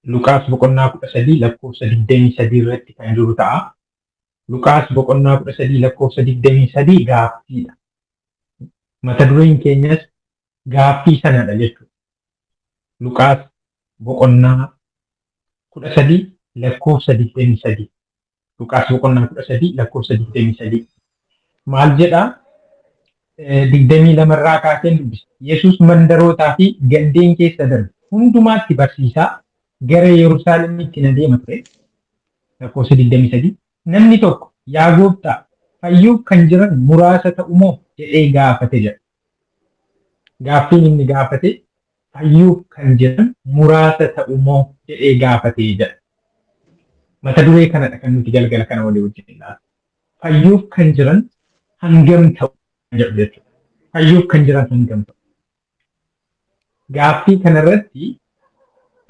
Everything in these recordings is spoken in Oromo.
Luqaas boqonnaa 13 lakkoofsa 23 irratti kan jiru ta'a. Luqaas boqonnaa 13 lakkoofsa 23 gaaffiidha. Mata dureen keenyas gaaffii sanadha jechuudha. Luqaas boqonnaa 13 lakkoofsa 23. Luqaas boqonnaa 13 lakkoofsa 23. Maal jedhaa? 22 irraa kaaseen dubbisa. Yesuus mandarootaa fi gandeen keessa darbe hundumaatti barsiisaa gara Yerusaalemitti na deema ture. Lakkoofsa 23. Namni tokko, "Yaa gooftaa, fayyuuf kan jiran muraasa ta'u moo?" jedhee gaafate jedha. Gaaffiin inni gaafate, "Fayyuuf kan jiran muraasa ta'u moo?" jedhee gaafate jedha. Mata duree kanadha kan nuti galgala kana walii wajjin ilaalu. Fayyuuf kan jiran hangam ta'u jedhu jechuudha. Fayyuuf kan jiran hangam ta'u? Gaaffii kanarratti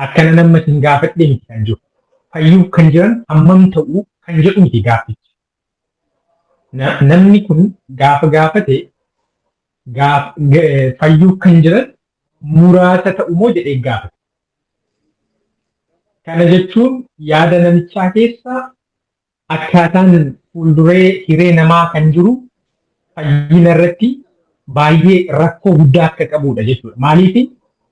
akkana nama isin gaafadhe miti kan jiru. Fayyuuf kan jiran hammam ta'u kan jedhu miti gaaffichi. Namni kun gaafa gaafate, fayyuuf kan jiran muraasa ta'u moo jedhee gaafate. Kana jechuun yaada namichaa keessa akkaataan fuulduree hiree namaa kan jiru fayyina irratti baay'ee rakkoo guddaa akka qabudha jechuudha. Maaliif,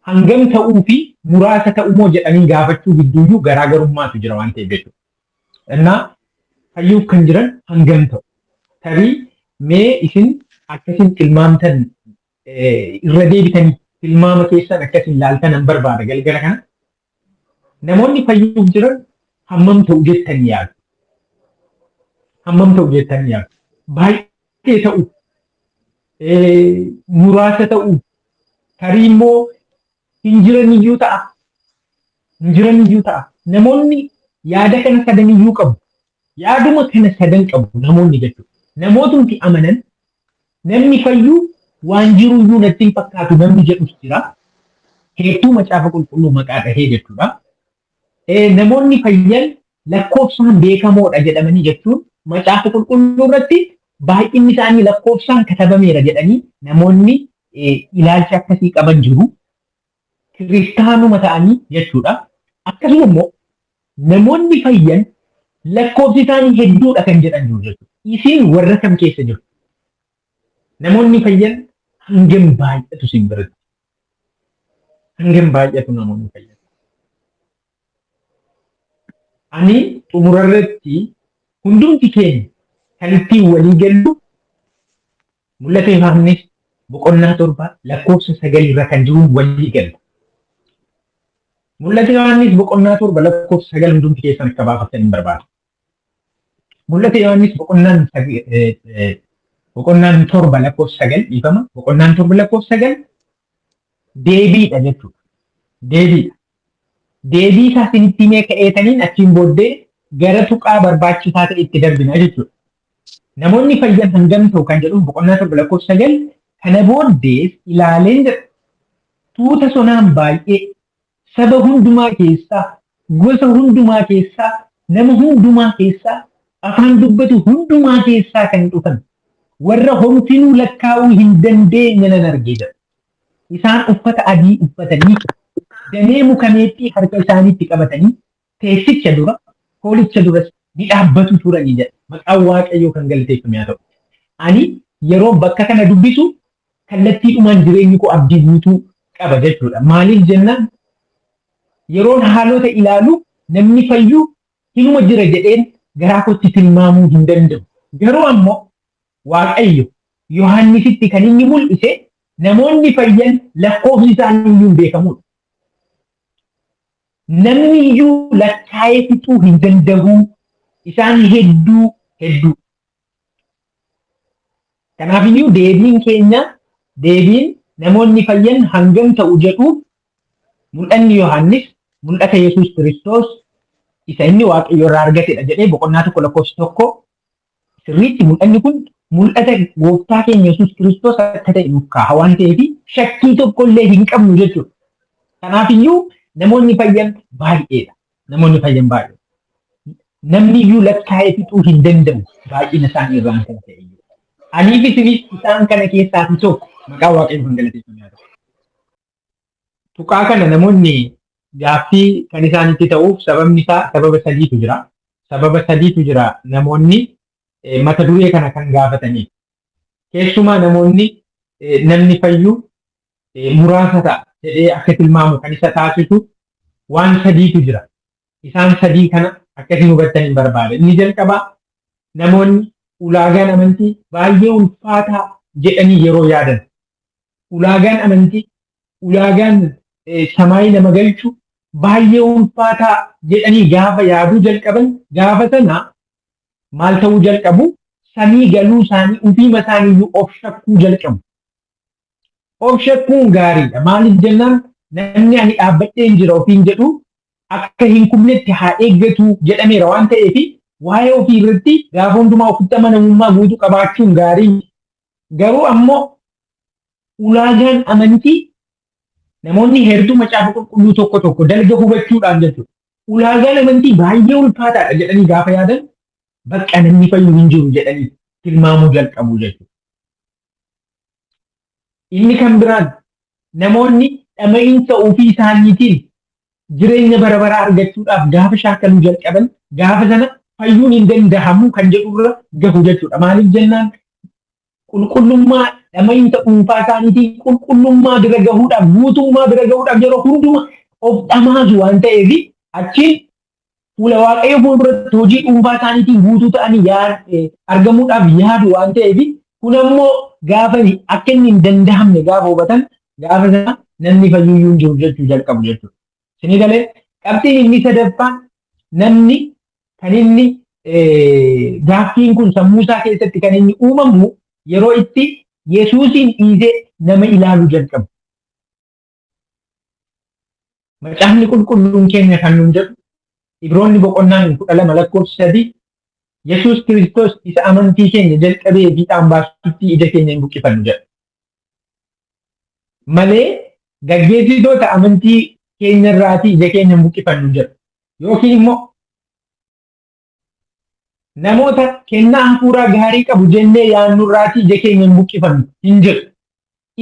hangam ta'uu fi muraasa ta'uu moo jedhanii gaafachuu gidduuyyuu garaagarummaatu jira waan ta'eef jechuudha. Innaa fayyuuf kan jiran hangam ta'u? Tarii mee isin akkasin tilmaamtan, irra deebitanii tilmaama keessan akkasin ilaaltan nan barbaada galgala kana. Namoonni fayyuuf jiran hammam ta'u jettanii yaadu? Hammam ta'u jettanii yaadu? Baay'ee ta'u? Muraasa ta'u? Tarii immoo hin jiraniyyuu ta'a. Hin jiraniyyuu ta'a. Namoonni yaada kana sadaniyyuu qabu. Yaaduma kana sadan qabu namoonni jechuudha. Namootumti amanan namni fayyuu waan jiruyyuu natti hin fakkaatu namni jedhus jira. Heertuu Macaafa Qulqulluu maqaa dhahee jechuudha. Namoonni fayyan lakkoofsaan beekamoodha jedhamanii jechuun Macaafa Qulqulluu irratti baay'inni isaanii lakkoofsaan katabameera jedhanii namoonni ilaalcha akkasii qaban jiru. Kiristaanuma ta'anii jechuudha. Akkasuma immoo namoonni fayyan lakkoofsi isaanii hedduudha kan jedhan jiru jechuudha. Isin warra kam keessa jiru? Namoonni fayyan hangam baay'atu isin biratti? Hangam baay'atu namoonni fayyan? Ani xumura irratti hundumti keenya kan ittiin walii gallu Mul'ata Yohaannis boqonnaa 7 lakkoofsa 9 irra kan jiruun walii galla. Mul'ata Yohaannis boqonnaa 7 lakkoofsa 9 hundumti keessan akka baafattan hin barbaadu. Mul'ata Yohaannis boqonnaan 7 lakkoofsa 9, dhiifama, boqonnaan 7 lakkoofsa 9 deebiidha jechuudha. Deebiidha. Deebii isaa isinitti himee ka'eetaniin achiin booddee gara tuqaa barbaachisaa ta'e itti darbina jechuudha. Namoonni fayyan hangam ta'u kan jedhuuf boqonnaa 7 lakkoofsa 9, "Kana booddees ilaaleen jedha. Tuuta sonaan baay'ee, saba hundumaa keessaa, gosa hundumaa keessaa, nama hundumaa keessaa, afaan dubbatu hundumaa keessaa kan dhufan, warra homtinuu lakkaa'uu hin dandeenye nan arge" jedha. "Isaan uffata adii uffatanii, damee muka meexxii harka isaaniitti qabatanii, teessicha dura, hoolicha duras ni dhaabbatu turanii" jedha. Maqaan Waaqayyoo kan galateeffame haa ta'u. Ani yeroo bakka kana dubbisu kallattiidhumaan jireenyi koo abdii guutuu qaba jechuudha. Maaliif jennaan, yeroon haalota ilaalu namni fayyuu hinuma jira jedheen garaa kootti tilmaamuu hin danda'u. Garuu ammoo Waaqayyo Yohaannisitti kan inni mul'ise namoonni fayyan lakkoofsi isaanii iyyuu hin beekamudha. Namni iyyuu lakkaa'ee fixuu hin danda'u. Isaan hedduu hedduu. Kanaaf iyyuu deebiin keenya, deebiin namoonni fayyan hangam ta'u jedhuuf, mul'anni Yohaannis mul'ata Yesuus Kiristoos isa inni Waaqayyo irraa argatedha jedhee boqonnaa 1 lakkoofsa 1 sirriitti mul'anni kun mul'ata gooftaa keenya Yesuus Kiristoos akka ta'e nuuf kaa'a waan ta'eef shakkii tokko illee hin qabnu jechuudha. Kanaaf iyyuu namoonni fayyan baay'eedha. Namoonni fayyan baay'ee. Namni iyyuu lakkaa'ee fixuu hin danda'u baay'ina isaanii irraan kan ta'e iyyuu. Anii fi isinis isaan kana keessaa tokko. Maqaa Waaqayyoo kan galateeffame haa ta'u. Tuqaa kana namoonni gaaffii kan isaanitti ta'uuf sababni isaa sababa sadiitu jira. Sababa sadiitu jira namoonni mata duree kana kan gaafataniif. Keessumaa namoonni namni fayyu muraasa ta'a jedhee akka tilmaamu kan isa taasisu waan sadiitu jira. Isaan sadii kana akka isin hubattan hin barbaada. Inni jalqabaa, namoonni ulaagaan amantii baay'ee ulfaataa jedhanii yeroo yaadan. Ulaagaan amantii, ulaagaan samaayii nama galchu baay'ee ulfaataa jedhanii gaafa yaaduu jalqaban, gaafa sana maal ta'uu jalqabu? Samii galuu isaanii ofiima isaaniiyyuu of shakkuu jalqabu. Of shakkuun gaariidha. Maaliif jennaan, namni ani dhaabbadhee hin jira ofiin jedhu akka hin kufnetti haa eeggatu jedhameera waan ta'eef, waa'ee ofii irratti gaafa hundumaa ofitti amanamummaa guutuu qabaachuun gaarii. Garuu ammoo ulaagaan amantii, namoonni heertuu Macaafa Qulqulluu tokko tokko dalga hubachuudhaan jechuudha. Ulaagaan amantii baay'ee ulfaataadha jedhanii gaafa yaadan, bakka namni fayyu hin jiru jedhanii tilmaamuu jalqabu jechuudha. Inni kan biraan, namoonni dhama'iinsa ofii isaaniitiin jireenya bara baraa argachuudhaaf gaafa shaakaluu jalqaban, gaafa sana fayyuun hin danda'amu kan jedhurra gahu jechuudha. Maaliif jennaan, qulqullummaa dhama'iinsa dhuunfaa isaaniitiin qulqullummaa bira gahuudhaaf, guutummaa bira gahuudhaaf yeroo hunduma of dhamaasu waan ta'eef, achiin fuula Waaqayyo fuulduratti hojii dhuunfaa isaaniitiin guutuu ta'anii argamuudhaaf yaadu waan ta'eef, kun ammoo gaafa akka inni hin danda'amne gaafa hubatan, gaafa sana namni fayyuyyuu hin jiru jechuu jalqabu jechuudha. Isinii galee? Qabxiin inni sadaffaan, namni kan inni gaaffiin kun sammuu isaa keessatti kan inni uumamu yeroo itti Yesuusiin dhiisee nama ilaaluu jalqabu. Macaafni Qulqulluun keenya kan nuun jedhu, Ibroonni boqonnaan 12 lakkoofsa 3, Yesuus Kiristoos isa amantii keenya jalqabee fiixaan baasutti ija keenya hin buqqifannu jedha. Malee gaggeessitoota amantii keenya irraatii ija keenya hin buqqifannu jedha. Yookiin immoo namoota kennaa hafuuraa gaarii qabu jennee yaadnu irraatii ija keenya hin buqqifannu hin jedhu.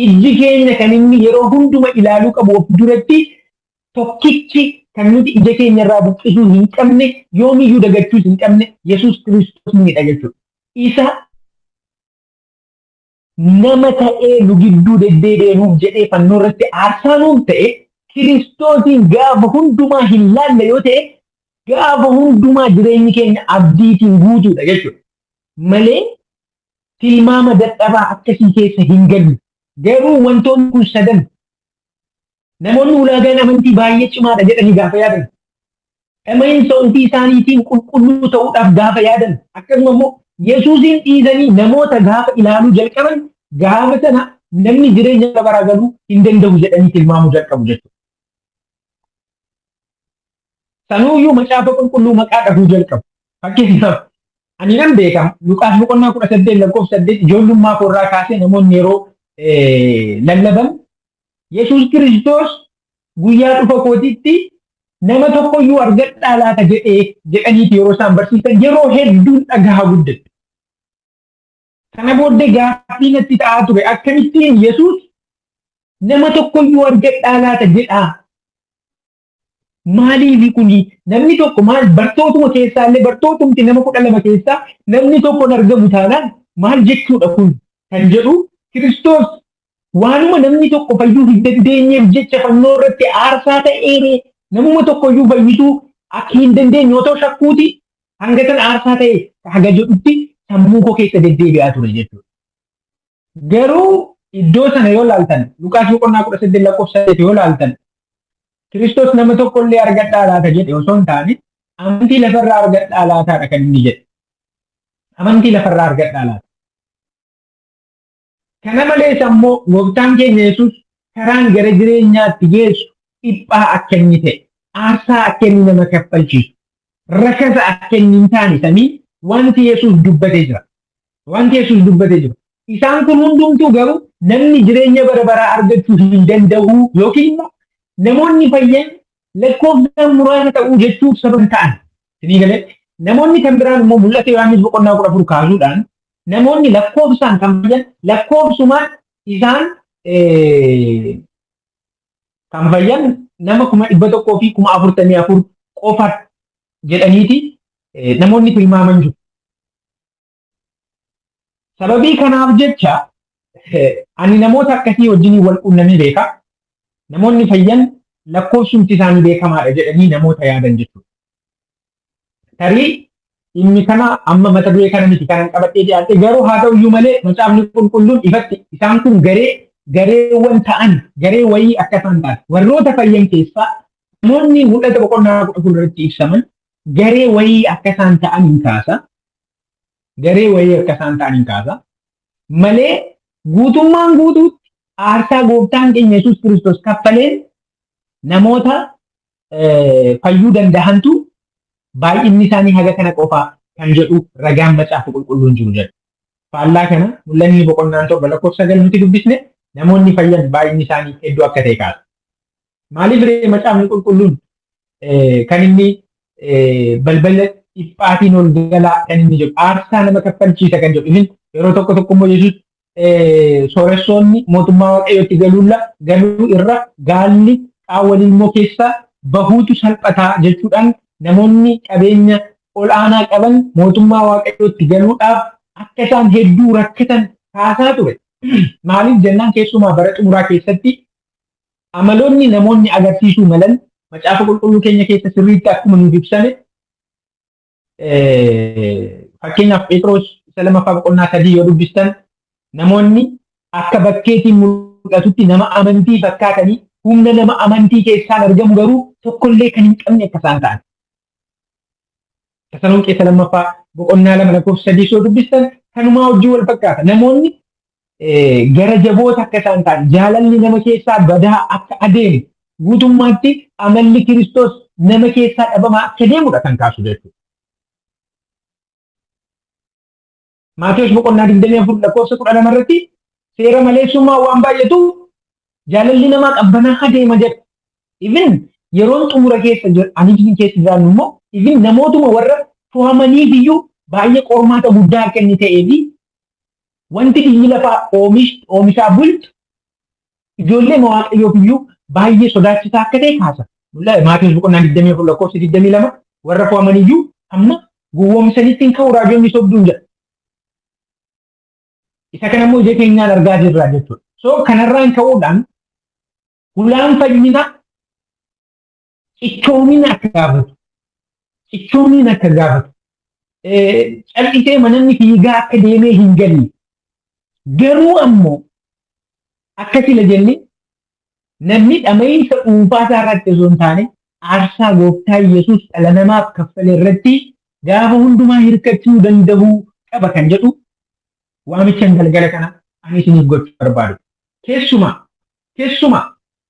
Ijji keenya kan inni yeroo hunduma ilaaluu qabu of duratti tokkichi kan nuti ija keenya irraa buqqisuu hin qabne, yoomiyyuu dagachuus hin qabne, Yesuus Kiristoos nidha jechuudha. Isa nama ta'ee nu gidduu deddeebi'ee jedhee fannoo irratti aarsaa nuuf ta'e, Kiristoosiin gaafa hundumaa hin laalle yoo ta'e, gaafa hundumaa jireenyi keenya abdiitiin guutuudha jechuudha. Malee tilmaama dadhabaa akkasii keessa hin gallu. Garuu wantoonni kun sadan, namoonni ulaagaan amantii baay'ee cimaadha jedhanii gaafa yaadan, dhama'iinsa ofii isaaniitiin qulqulluu ta'uudhaaf gaafa yaadan, akkasuma immoo Yesuusiin dhiisanii namoota gaafa ilaaluu jalqaban, gaafa sana namni jireenya bara baraa galuu hin danda'u jedhanii tilmaamuu jalqabu jechuudha. Sanuuyyuu Macaafa Qulqulluu maqaa dhahuu jalqabu. Fakkeenyaaf, ani nan beeka, Luqaas boqonnaa 18 lakkoofsa 8, ijoollummaa koorraa kaasee namoonni yeroo lallaban, Yesuus Kiristoos guyyaa dhufa kootitti nama tokkoyyuu argadhaa laata jedhee jedhaniiti yeroo isaan barsiisan yeroo hedduun dhagahaa guddate. Kana booddee gaaffii natti ta'aa ture, akkamittiin Yesuus nama tokkoyyuu argadhaa laata jedhaa? Maaliifi kuni namni tokko maal, bartootuma keessaa illee, bartootumti nama 12 keessaa namni tokko hin argamu taanaan maal jechuudha kun kan jedhu, Kiristoos waanuma namni tokko fayyuu hin dandeenyeef jecha fannoo irratti aarsaa ta'eere, namuma tokkoyyuu fayyisuu akka hin dandeenye otoo shakkuuti hanga sana aarsaa ta'e haga jedhutti sammuu koo keessa deddeebi'aa ture jechuudha. Garuu iddoo sana yoo laaltan, Luqaas boqonnaa 18 lakkoofsa 8 yoo laaltan, Kiristoos nama tokko illee argadhaa laata jedhe osoo hin taane, amantii lafarraa argadhaa laataadha kan inni jedhe. Amantii lafarraa argadhaa laata. Kana malees ammoo gooftaan keenya Yesuus karaan gara jireenyaatti geessu dhiphaa akka inni ta'e, aarsaa akka inni nama kaffalchiisu, rakasa akka inni hin taane samii wanti Yesuus dubbatee jira. Wanti Yesuus dubbatee jira. Isaan kun hundumtuu garuu namni jireenya bara baraa argachuu hin danda'u yookiin immoo namoonni fayyan lakkoofsaan muraasa ta'uu jechuuf sababa ta'an. Isinii galee? Namoonni kan biraan immoo Mul'ata Yohaannis boqonnaa 14 kaasuudhaan namoonni lakkoofsaan kan fayyan lakkoofsumaan isaan Kan fayyan nama 144,000 qofa jedhaniiti namoonni tilmaaman jiru. Sababii kanaaf jecha ani namoota akkasii wajjin wal quunnamee beeka. Namoonni fayyan lakkoofsumti isaanii beekamaadha jedhanii namoota yaadan jechuudha. Tarii dhimmi kana amma mata duree kana miti kanan qabadhee dhiyaadhe, garuu haa ta'u iyyuu malee Macaafni Qulqulluun ifatti isaan kun garee gareewwan ta'an, garee wayii akka isaan ta'an, warroota fayyan keessaa namoonni Mul'ata boqonnaa 14 irratti ibsaman garee wayii akka isaan ta'an hin kaasa. Garee wayii akka isaan ta'an hin kaasa. Malee guutummaan guutuutti aarsaa gooftaan keenya Yesuus Kiristoos kaffaleen namoota fayyuu danda'antu baay'inni isaanii haga kana qofaa kan jedhu ragaan Macaafa Qulqulluun jiru jedha. Faallaa kana Mul'anni boqonnaan 7 lakkoofsa 9 nuti dubbisne namoonni fayyan baay'inni isaanii hedduu akka ta'e kaasa. Maaliif ree Macaafni Qulqulluun kan inni balbala dhiphaatiin ol galaa kan inni jedhu, aarsaa nama kaffalchiisa kan jedhu? Ifin yeroo tokko tokko immoo Yesuus sooressoonni mootummaa Waaqayyootti galuu irra gaalli qaawwa lilmoo keessa bahuutu salphataa jechuudhaan namoonni qabeenya ol aanaa qaban mootummaa Waaqayyootti galuudhaaf akka isaan hedduu rakkatan kaasaa ture. Maaliif jennaan, keessumaa bara xumuraa keessatti amaloonni namoonni agarsiisuu malan Macaafa Qulqulluu keenya keessa sirriitti akkuma nuuf ibsame, fakkeenyaaf Phexros isa lamaffaa boqonnaa 3 yoo dubbistan, namoonni akka bakkeetiin mul'atutti nama amantii fakkaatanii humna nama amantii keessaan argamu garuu tokkollee kan hin qabne akka isaan ta'an. Tasalonqee isa lammaffaa boqonnaa 2 lakkoofsa 3 yoo dubbistan kanumaa wajjin wal fakkaata. Namoonni gara jaboota akka isaan ta'an, jaalalli nama keessaa badaa akka adeemu, guutummaatti amalli Kiristoos nama keessaa dhabamaa akka deemudha kan kaasu jechuudha. Maatewos boqonnaa 24 lakkoofsa 12 irratti seera maleessummaa waan baay'atu jaalalli namaa qabbanaa adeema jedha. Even yeroon xumura keessa ani isin keessa jiraannu immoo even namootuma warra fo'amaniif iyyuu baay'ee qormaata guddaa akka inni ta'ee fi wanti biyyi lafaa oomishaa bultu ijoollee Waaqayyoof iyyuu baay'ee sodaachisaa akka ta'e kaasa. Maatewos boqonnaa 24 lakkoofsa 22 warra fo'aman iyyuu amma gowwoomsanitti hin ka'u raajonni sobduun jedha. Isa kana immoo ija keenyaan argaa jirra jechuudha. So kanarraan ka'uudhaan hulaan fayyinaa cichoomina akka gaafatu, cichoomina akka gaafatu, cal'isee mananni fiigaa akka deemee hin galle, garuu ammoo akka sila jenne namni dhama'iinsa dhuunfaa isaa irratti osoo hin taane aarsaa gooftaa Yesuus dhala namaaf kaffale irratti gaafa hundumaa hirkachuu danda'uu qaba kan jedhu waamichan galgala kana ani isiniif gochuu barbaadu. Keessumaa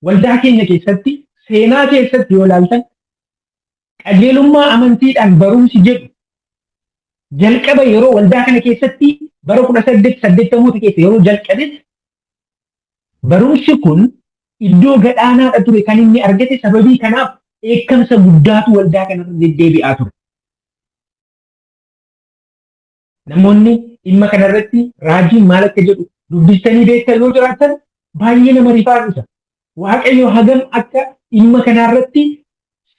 waldaa keenya keessatti seenaa keessatti yoo ilaaltan, qajeelummaa amantiidhaan barumsi jedhu jalqaba yeroo waldaa kana keessatti bara 1880moota keessa yeroo jalqabe, barumsi kun iddoo gadhaanaadha ture kan inni argate. Sababii kanaaf dheekkamsa guddaatu waldaa kanarra deddeebi'aa ture. Namoonni dhimma kanarratti raajiin maal akka jedhu dubbistanii beektan yoo jiraatan baay'ee nama rifaasisa. Waaqayyo hagam akka dhimma kanarratti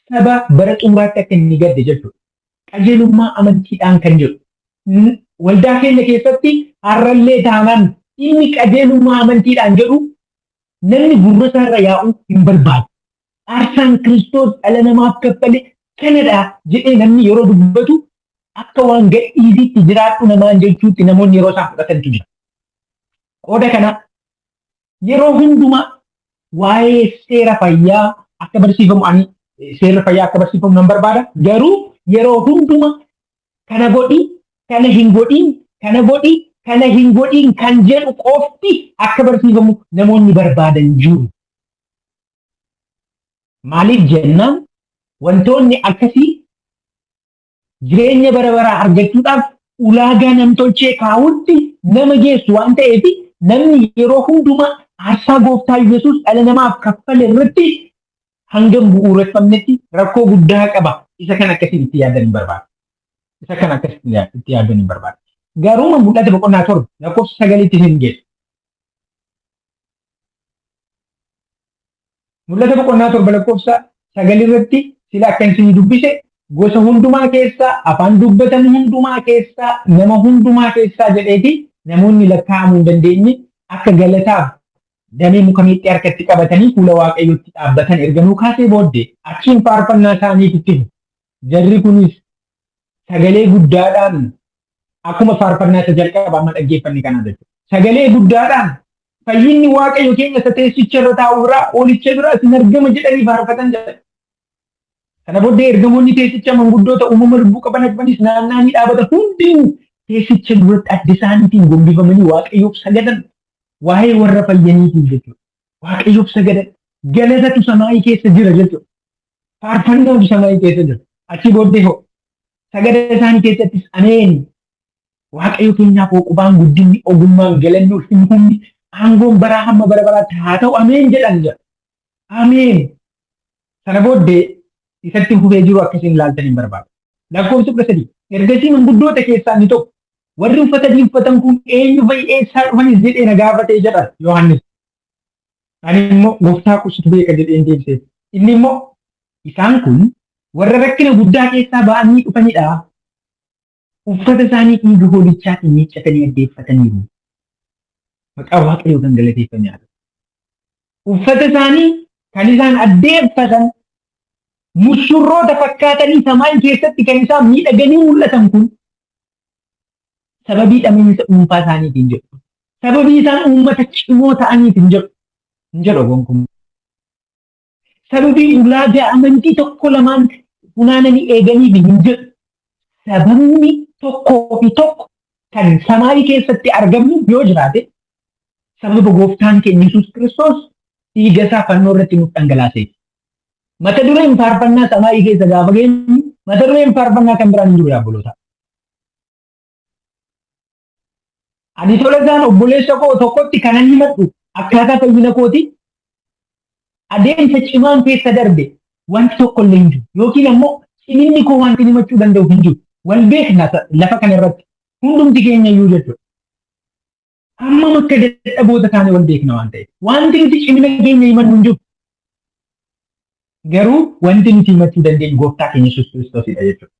saba bara xumuraatti akka inni gadde jechuudha. Qajeelummaa amantiidhaan kan jedhu. Waldaa keenya keessatti har'allee taanaan dhimmi qajeelummaa amantiidhaan jedhu namni gurra isaarra yaa'uu hin barbaadu. Aarsaan Kiristoos dhala namaaf kaffale kanadha jedhee namni yeroo dubbatu akka waan gadhiisitti jiraadhu namaan jechuutti namoonni yeroo isaan fudhatantu jira. Qooda kana yeroo hundumaa waa'ee seera fayyaa akka barsiifamu, ani seera fayyaa akka barsiifamu nan barbaada. Garuu yeroo hundumaa kana godhi, kana hin godhin, kana godhi, kana hin godhin kan jedhu qofti akka barsiifamu namoonni barbaadan jiru. Maaliif jennaan, wantoonni akkasii jireenya bara baraa argachuudhaaf ulaagaa namtolchee kaa'utti nama geessu waan ta'eef, namni yeroo hundumaa aarsaa gooftaa Yesuus dhala namaaf kaffale irratti hangam bu'uureffamnetti rakkoo guddaa qaba. Isa kan akkasiin itti yaadan hin barbaadu. Isa kan akkasitti itti yaadan hin barbaadu. Garuu Mul'ata boqonnaa 7 lakkoofsa 9tti hin geessu. Mul'ata boqonnaa 7 lakkoofsa 9 irratti sila akka isin dubbise gosa hundumaa keessaa, afaan dubbatamu hundumaa keessaa, nama hundumaa keessaa jedheeti namoonni lakkaa'amuu hin dandeenye akka galataaf damee muka meexxii harkatti qabatanii fuula Waaqayyootti dhaabbatan erga nuu kaasee booddee achiin faarfannaa isaaniif itti fufu. Jarri kunis sagalee guddaadhaan akkuma faarfannaa isa jalqaba amma dhaggeeffanne kanaa jechuudha. Sagalee guddaadhaan fayyinni Waaqayyo keenya isa teessicha irra taa'u biraa, hoolicha biraa isin argama jedhanii faarfatan jedha. Kana booddee ergamoonni teessicha, manguddoota, uumama lubbuu qaban arfanis naanna'anii dhaabatan. Hundinuu teessicha duratti adda isaaniitiin gombifamanii Waaqayyoof sagadan. Waa'ee warra fayyaniitiif jechuudha. Waaqayyoof sagadan. Galatatu samaayii keessa jira jechuudha. Faarfannaatu samaayii keessa jira. Achi booddee hoo sagada isaanii keessattis ameen, Waaqayyo keenyaaf hooqubaan, guddinni, ogummaan, galanni, ulfinni, humni, aangoon baraa hamma bara baraatti haa ta'u, ameen jedhan jedha. Ameen. Sana booddee isatti fufee jiru akkasiin ilaaltan hin barbaadu. Lakkoofsa 13. Ergasii manguddoota keessaa inni tokko, "Warri uffata adii uffatan kun eenyu fa'i, eessaa dhufanis?" jedhee na gaafatee jedha Yohaannis. Ani immoo, "Gooftaa koo, situ beeka," jedheen deebisee. Inni immoo, "Isaan kun warra rakkina guddaa keessaa ba'anii dhufanidha. Uffata isaanii dhiiga hoolichaatiin miiccatanii addeeffataniiru." Maqaa Waaqayyoo kan galateeffame haa ta'u. Uffata isaanii kan isaan addeeffatan, mushurroota fakkaatanii samaayii keessatti kan isaan miidhaganii mul'atan kun sababii dhamiinsa dhuunfaa isaaniitiin jedhu. Sababii isaan uummata cimoo ta'aniitiin jedhu. Hin jedhu gonkumaa. Sababii ulaagaa amantii tokko lamaan funaananii eeganiif hin jedhu. Sababni tokkoo fi tokko kan samaayii keessatti argamnu yoo jiraate sababa gooftaan keenya Yesuus Kiristoos dhiiga isaa fannoo irratti nuuf dhangalaaseeti. Mata dureen faarfannaa samaayii keessa gaafa geenyu mata dureen faarfannaa kan biraan hin jiru, yaabboloota. Ani tola isaan obboleessa koo tokkotti kanan himadhu akkaataa fayyina kooti adeemsa cimaan keessa darbe wanti tokko illee hin jiru. Yookiin ammoo ciminni koo wanti himachuu danda'u hin jiru. Wal beekna lafa kana irratti hundumti keenya iyyuu jechuudha. Hammam akka dadhaboota taane wal beekna waan ta'eef. Wanti nuti cimina keenya himannu hin jiru. Garuu wanti nuti himachuu dandeenyu gooftaa keenya Yesuus Kiristoosidha jechuudha.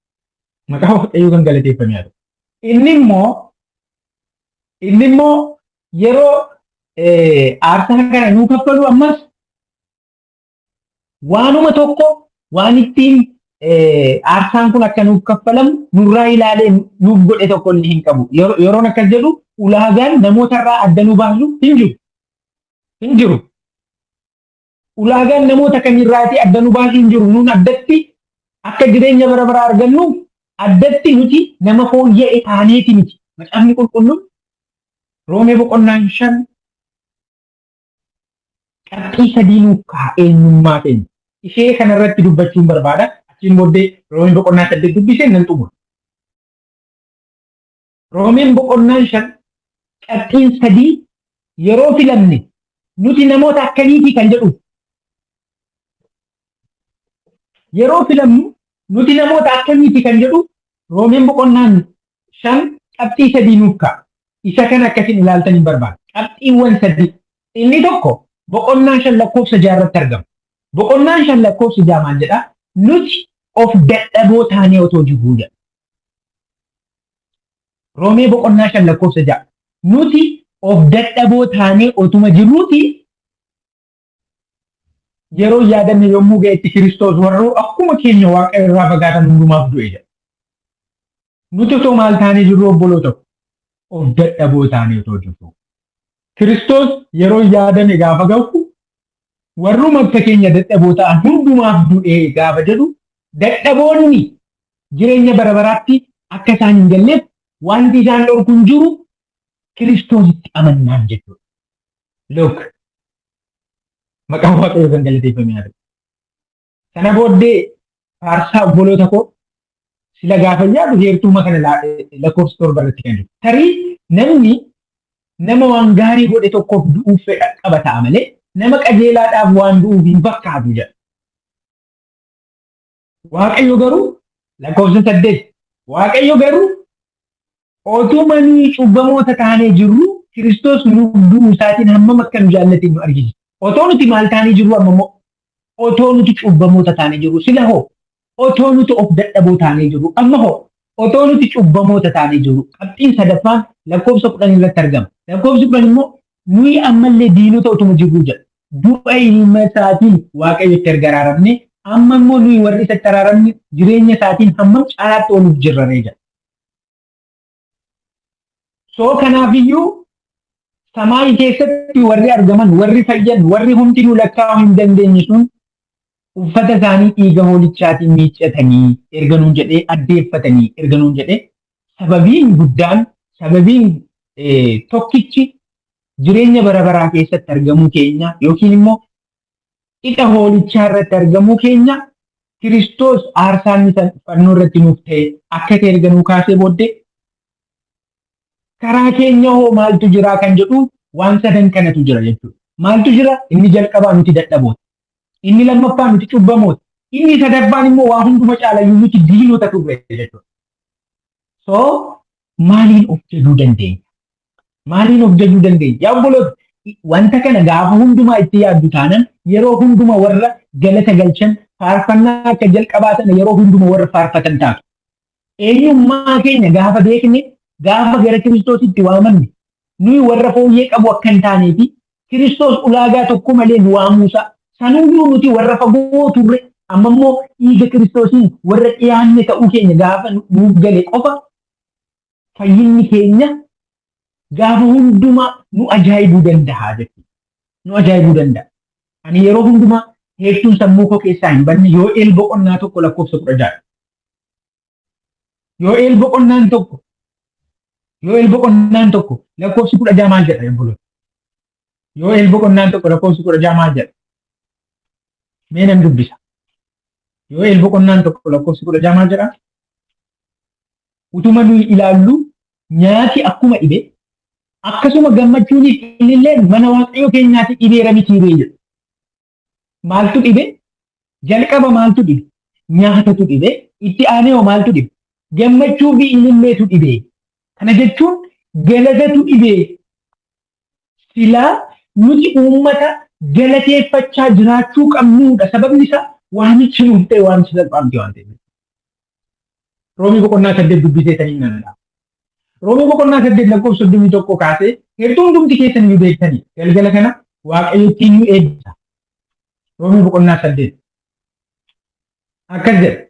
Maqaa Waaqayyoo kan galateeffame haa ta'u. Inni immoo yeroo aarsaa kana nuu kaffalu ammas waanuma tokko waan ittiin aarsaan kun akka nuuf kaffalamu nurraa ilaalee nuuf godhe tokko illee hin qabu. Yeroon akkas jedhu ulaagaan namootarraa adda nu baasu hin jiru. Hin jiru. Ulaagaan namoota kamirraatii adda nu baasu hin jiru. Nuun addatti akka jireenya bara baraa argannuuf addatti nuti nama fooyya'e taaneeti miti. Macaafni Qulqulluun Roomee boqonnaan 5 qabxii 3 nuuf kaa'a eenyummaa keenya. Ishee kanarratti dubbachuun barbaada. Achiin booddee Roomee boqonnaa 8 dubbisee nan xumura. Roomeen boqonnaan 5 qabxiin 3 yeroo filamne nuti namoota akkamiitii kan jedhu. Yeroo filamnu nuti namoota akkamiiti kan jedhu Roomeen boqonnaan 5 qabxii 3 nuuf kaa'a. Isa kana akkasiin ilaaltan hin barbaadu. Qabxiiwwan 3. Inni tokko boqonnaa 5 lakkoofsa 6 irratti argama. Boqonnaan 5 lakkoofsa 6 maal jedhaa? "Nuti of dadhaboo taanee otoo jirruu" jedha. Roomee boqonnaa 5 lakkoofsa 6. Nuti of dadhaboo taanee otuma jirruuti yeroo yaadanne yommuu ga'etti Kiristoos warra akkuma keenya Waaqa irraa fagaatan hundumaaf du'e jedha. Nuti otoo maal taanee jirru, obboloota? Of dadhaboo taanee otoo jirru. Kiristoos yeroo yaadame gaafa ga'u warruma akka keenya dadhaboo ta'an hundumaaf du'e gaafa jedhu, dadhaboonni jireenya bara baraatti akka isaan hin galleef wanti isaan dhorku hin jiru Kiristoositti amannaan jechuudha. Look, maqaan Waaqayyoo kan galateeffame haa ta'u. Sana booddee faarsaa obboloota koo sila gaafa yaadu heertuuma kana lakkoofsa 7 irratti kan jiru. Tarii namni nama waan gaarii godhe tokkoof du'uuf fedha qaba ta'a malee nama qajeelaadhaaf waan du'uuf hin fakkaatu jedha. Waaqayyo garuu, lakkoofsa 8, Waaqayyo garuu otuma nuyi cubbamoota taanee jirru Kiristoos nuuf du'uu isaatiin hammam akka nu jaallate nu argisiisa. Otoo nuti maal taanee jirru amma immoo Otoo nuti cubbamoota taanee jirru sila hoo otoo nuti of dadhaboo taanee jirru amma hoo otoo nuti cubbamoota taanee jirru qabxiin sadaffaan lakkoofsa 10 irratti argama. Lakkoofsi 10 immoo nuyi ammallee diinota otuma jirruu jedha. Du'a ilma isaatiin Waaqayyotti erga araaramne amma immoo nuyi warri isatti araaramne jireenya isaatiin hammam caalaatti ooluuf jirra ree jedha. Soo kanaafiyyuu samaayii keessatti warri argaman, warri fayyan, warri homtinuu lakkaa'uu hin dandeenye sun uffata isaanii dhiiga hoolichaatiin miiccatanii erga nuun jedhee addeeffatanii erga nuun jedhee sababiin guddaan sababiin tokkichi jireenya bara baraa keessatti argamuu keenya yookiin immoo qixa hoolichaa irratti argamuu keenya Kiristoos aarsaan inni fannoo irratti nuuf ta'e akka ta'e erga nuu kaasee booddee karaa keenya hoo maaltu jira kan jedhu waan sadan kanatu jira jechuudha. Maaltu jira? Inni jalqabaa nuti dadhaboota. Inni lammaffaa nuti cubbamoota. Inni sadaffaan immoo waa hunduma caalayyuu nuti diinota turre jechuudha. So maaliin of jajuu dandeenya? Maaliin of jajuu dandeenya? Yaa obboloota, wanta kana gaafa hundumaa itti yaaddu taanan yeroo hunduma warra galata galchan faarfannaa akka jalqabaa sana yeroo hunduma warra faarfatan taatu. Eenyummaa keenya gaafa beekne, gaafa gara Kiristoositti waamanne, nuyi warra fooyyee qabu akka hin taanee fi Kiristoos ulaagaa tokko malee nu waamuusaa, sanuyyuu nuti warra fagoo turre, amma immoo dhiiga Kiristoosiin warra dhiyaanne ta'uu keenya gaafa nuuf gale qofa fayyinni keenya gaafa hundumaa nu ajaa'ibuu danda'a jechuudha. Nu ajaa'ibuu danda'a. Ani yeroo hundumaa heertuun sammuu koo keessaa hin banne Yoo'eel boqonnaa 1 lakkoofsa 16. Yoo'eel boqonnaan tokko Yoo'eel boqonnaan tokko lakkoofsi 16 maal jedha obboloota? Yoo'eel boqonnaan tokko lakkoofsi 16 maal jedha? Mee nan dubbisa. Yoo'eel boqonnaan tokko lakkoofsi 16 maal jedha? Utuma nuyi ilaallu nyaati akkuma dhibe akkasuma gammachuuniif ililleen mana Waaqayyo keenyaatti dhibeera mitiiree jedha. Maaltu dhibe? Jalqaba maaltu dhibe? Nyaatatu dhibe. Itti aanee hoo maaltu dhibe? Gammachuu fi ililleetu dhibe. Kana jechuun galatatu dhibe. Silaa nuti uummata galateeffachaa jiraachuu qabnuudha. Sababni isaa waamichi nuuf ta'e waamicha salphaa miti waan ta'eef. Roomii boqonnaa 8 dubbisee nan dhaaba. Roomii boqonnaa 8 lakkoofsa 31 kaasee heertuu hundumti keessan iyyuu beektanii galgala kana Waaqayyo ittiin nu eebbisa. Roomii boqonnaa 8 akkas jedha.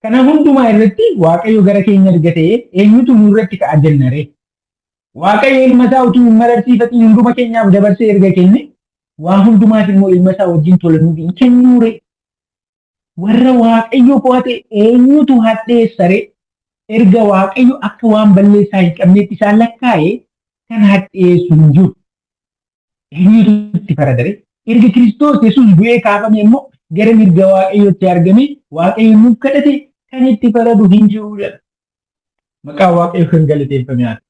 Kana hundumaa irratti Waaqayyo gara keenya erga ta'ee eenyutu nu irratti ka'a jenna ree? Waaqayyo ilma isaa utuu hin mararsiifatiin hunduma keenyaaf dabarsee erga kenne waa hundumaas immoo ilma isaa wajjin tola nuuf hin kennuu ree? Warra Waaqayyo fo'ate eenyutu hadheessa ree? Erga Waaqayyo akka waan balleessaa hin qabneetti isaan lakkaa'e kan hadheessu hin jiru. Eenyutu itti farada ree? Erga Kiristoos Yesuus du'ee kaafame immoo gara mirga Waaqayyootti argame Waaqayyo nuuf kadhate kan itti faradu hin jiru jedha. Maqaa Waaqayyo kan galateeffame haa ta'u.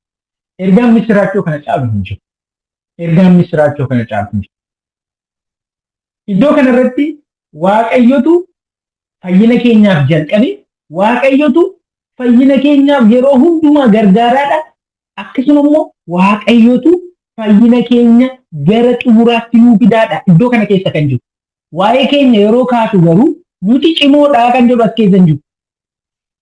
Ergaan misiraachoo kana caalu hin jiru. Ergaan misiraachoo kana caalu hin jiru. Iddoo kanarratti Waaqayyotu fayyina keenyaaf jalqabe, Waaqayyotu fayyina keenyaaf yeroo hundumaa gargaaraadha. Akkasuma immoo Waaqayyotu fayyina keenya gara xumuraatti nuu fidaadha. Iddoo kana keessa kan jiru. Waa'ee keenya yeroo kaasu garuu nuti cimoodha kan jedhu as keessa hin jiru.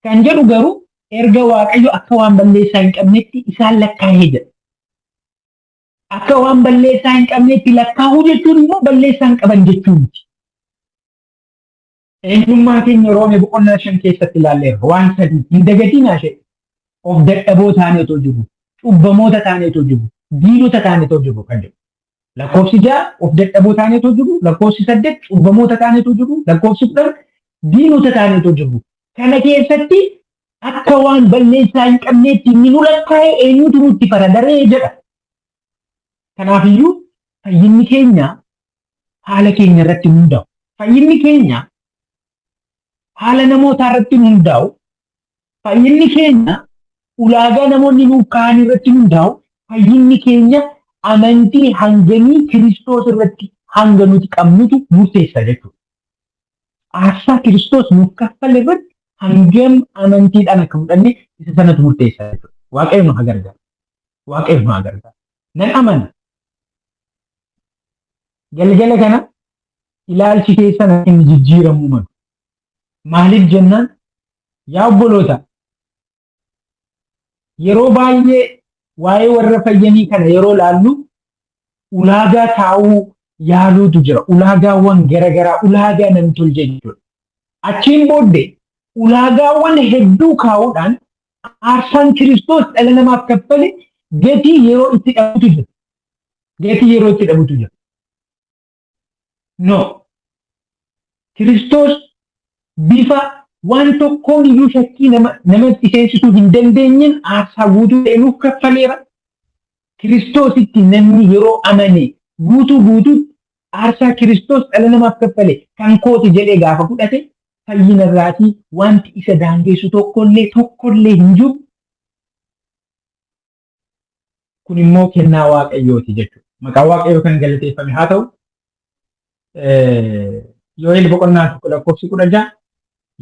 Kan jedhu garuu erga Waaqayyo akka waan balleessaa hin qabnetti isaan lakkaa'ee jedha. Akka waan balleessaa hin qabneetti lakkaa'uu jechuun immoo balleessaa hin qaban jechuu miti. Eenyummaa keenya Roomee boqonnaa 5 keessatti ilaalleerra. Waan sadii hin dagatinaa ishee. Of dadhaboo taanee otoo jirru, cubbamoota taanee otoo jirru, diinota taanee otoo jirru kan jedhu. Lakkoofsi 6 of dadhaboo taanee otoo jirru, lakkoofsi 8 cubbamoota taanee otoo jirru, lakkoofsi 10 diinota taanee otoo jirru. Kana keessatti akka waan balleessaa hin qabneetti inni nu lakkaa'e eenyutu nutti faradaree jedha. Kanaafiyyuu fayyinni keenya haala keenya irratti hin hundaa'u. Fayyinni keenya haala namootaa irratti hin hundaa'u. Fayyinni keenya ulaagaa namoonni nuuf kaa'an irratti hin hundaa'u. Fayyinni keenya amantii hangamii Kiristoos irratti hanga nuti qabnutu murteessa jechuudha. Aarsaa Kiristoos nuuf kaffale irratti hangam amantiidhaan akka fudhanne isa sanatu murteessa jechuudha. Waaqayyo nu haa gargaaru. Waaqayyo nu haa gargaaru. Nan amana. Galgala kana Ilaalchi keessan akka inni jijjiiramuu malu. Maaliif jennaan, yaa obboloota, yeroo baay'ee waa'ee warra fayyanii kana yeroo laallu ulaagaa kaa'uu yaaluutu jira. Ulaagaawwan garaagaraa, ulaagaa namtolchee jechuudha. Achiin booddee ulaagaawwan hedduu kaa'uudhaan aarsaan Kiristoos dhala namaaf kaffale gatii yeroo itti dhabutu jira. Gatii yeroo itti dhabutu jira. No. Kiristoos bifa waan tokkoon iyyuu shakkii namatti seensisuu hin dandeenyeen aarsaa guutuu ta'e nuuf kaffaleera. Kiristoositti namni yeroo amane guutuu guutuutti aarsaa Kiristoos dhala namaaf kaffale kan kooti jedhee gaafa fudhate, fayyina irraatii wanti isa daangessu tokkollee tokkollee hin jiru. Kun immoo kennaa Waaqayyooti jechuudha. Maqaan Waaqayyoo kan galateeffame haa ta'u. Yo'el boqonnaa 1 lakkoofsi 16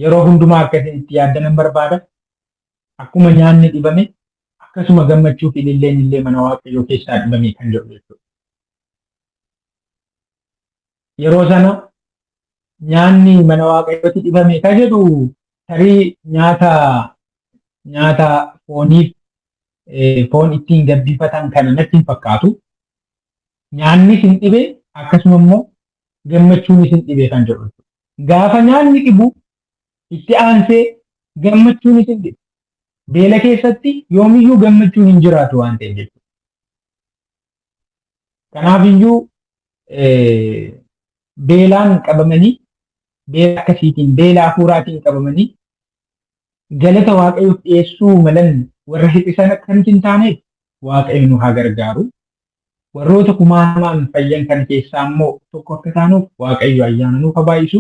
yeroo hundumaa akka isin itti yaaddanan barbaada. Akkuma nyaanni dhibame, akkasuma gammachuu fi ililleen illee mana Waaqayyoo keessaa dhibame kan jedhu jechuudha. Yeroo sana nyaanni mana Waaqayyooti dhibame kan jedhu tarii nyaata fooniif foon ittiin gabbifatan kana natti hin fakkaatu. Nyaannis hin dhibe, akkasuma immoo gammachuunis hin dhibe kan jedhu. Gaafa nyaanni dhibu itti aansee gammachuunis hin dhibe. Beela keessatti yoomiyyuu gammachuun hin jiraatu waan ta'eef jechuudha. Kanaafiyyuu beelaan qabamanii, beela akkasiitiin, beela hafuuraatiin qabamanii galata Waaqayyoof dhiyeessuu malan warra hir'isan akka nuti hin taaneef Waaqayyo nu haa gargaaru. Warroota kumaatamaan fayyan kana keessaa immoo tokko akka taanuuf Waaqayyo ayyaana nuuf haa baay'isu.